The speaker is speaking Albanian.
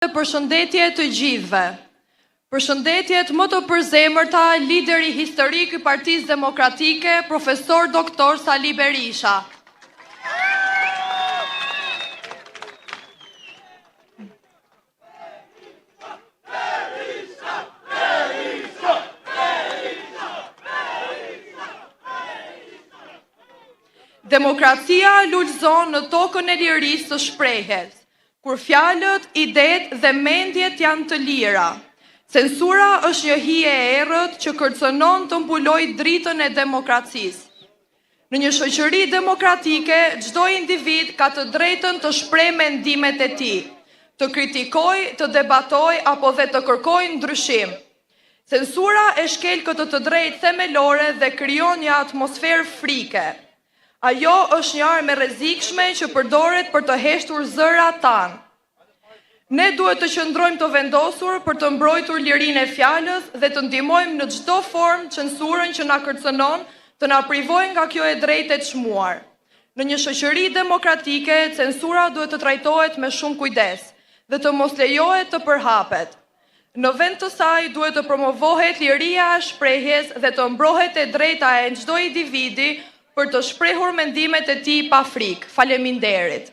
Përshëndetje të gjithëve. Përshëndetjet më të përzemërta lideri historik i Partisë Demokratike, Profesor Doktor Sali Berisha. Demokracia lulëzon në tokën e lirisë së shprehjes, kur fjalët, idetë dhe mendjet janë të lira. Censura është një hije e errët që kërcënon të mbulojë dritën e demokracisë. Në një shoqëri demokratike, çdo individ ka të drejtën të shprehë mendimet e tij, të kritikojë, të debatojë apo dhe të kërkojë ndryshim. Censura e shkel këtë të drejtë themelore dhe krijon një atmosferë frike. Ajo është një armë e rrezikshme që përdoret për të heshtur zërat tanë. Ne duhet të qëndrojmë të vendosur për të mbrojtur lirinë e fjalës dhe të ndihmojmë në çdo formë censurën që na kërcënon të na privojë nga kjo e drejtë e çmuar. Në një shoqëri demokratike, censura duhet të trajtohet me shumë kujdes dhe të mos lejohet të përhapet. Në vend të saj duhet të promovohet liria e shprehjes dhe të mbrohet e drejta e çdo individi për të shprehur mendimet e tij pa frikë. Faleminderit.